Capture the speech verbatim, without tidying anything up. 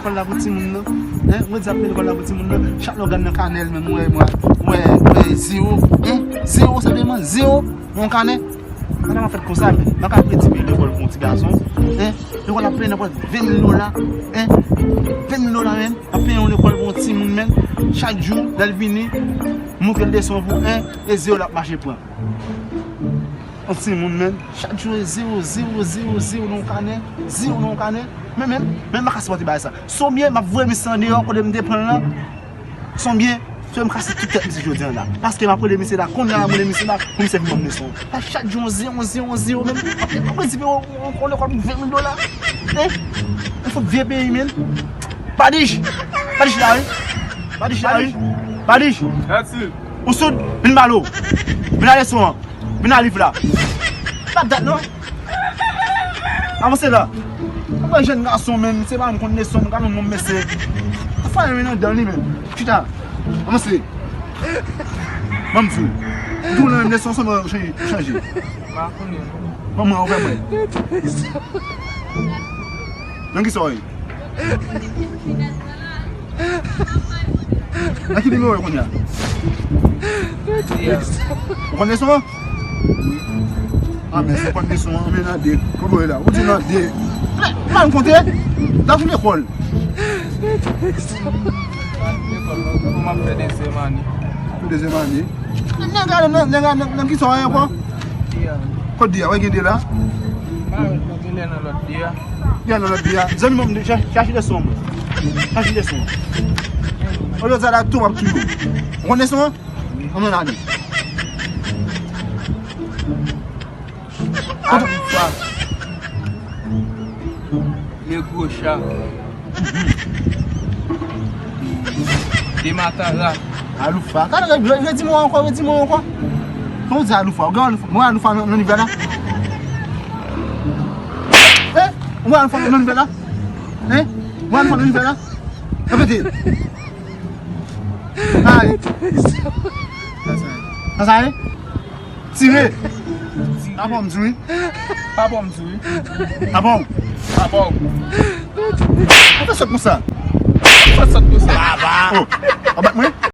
Lekòl la pou timoun nan. Hein? Mwen di ap peye lekòl la pou timoun nan. Chak lè w gade nan kanè l menm, ou wè, mwen, ou wè, ou wè, zewo. Hein? Zewo, senpleman, zewo. Nan kanè. Kanè a fèt konsa, men. Mwen ka predi peye lekòl pou yon ti gason. Hein? Lekòl ap peye nenpòt ven mil dola. Hein? Ven mil dola, men. Ap peye yon lekòl pou yon timoun, men. Chak jou, lè l vini, montre l leson pou, hein? E zewo l ap mache pran. Yon timoun, men. Chak jou, e zewo, zewo, zewo, zewo nan yon kanè. Zewo nan yon kanè. Men, men, men, m pa ka sipòte bagay sa. Sonbyen, m ap voye misye andeyò kote m te pran l lan. Sonbyen, sonbyen, m kase tout tèt misye jodi a la. Paske m ap rele misye la, kounye a m rele misye la, pou misye vin ban m leson. A chak jou, on zewo, on zewo, on zewo, men. Ap, ap, ap, ap, on lekòl pou ven mil dola. Hein? On fòk vye peyi, men. Padich! Padich la, wi. Padich la, wi. Padich! Ou soud? Vin ba l ou. Vin a leson an. Vin a liv la. Pa dat non. Avanse la. Mwen jèn gason, men, se pa m konn leson, m ka non, non, mesye. Fwa yon nan dan li, men. Chita. Avanse. Ban m di w. Ou tou nan menm leson, sèlman chanje, chanje. Pa konnen non. Ban mwen, ou fè mwen. Nan ki sa w ye? Nan ki nimewo yo kounye a? Ou konn leson an? A, men si w konn leson an, men nan de. Kote w ye la? Ou di nan de. Mal konte? T ap sou lekòl. Lekòl, non, pou m ap fè dezyèm ane. Pou dezyèm ane? Nèg la, nan, nèg la, nan, nan ki sa w ye ankò? Kot de a? Wè gen de la? Pa wè, gen lè nan lòt de a. Gen nan lòt de a. Zanmi mwen, chache, chache leson an. Chache leson an. Olye w sa la tou, m ap touye w. Ou konn leson an? Ann ale. Aloufa. Le gwo cha. Dematara. Aloufa. Gade, re-, re-, redi mo ankò, redi mo ankò. Kòman w di aloufa? Ou gen aloufa? Mwen aloufa nan, nan nivo la. Eh? Mwen aloufa nan nivo la. Eh? Mwen aloufa nan nivo la. Repete. Ay. Sa sa ye? Tire. Apa w m di wi. Apa w m di wi. Apa w. Apa w. Ou fè sòt konsa. Ou fè sòt konsa. Baba. Oh. Ou bat mwen?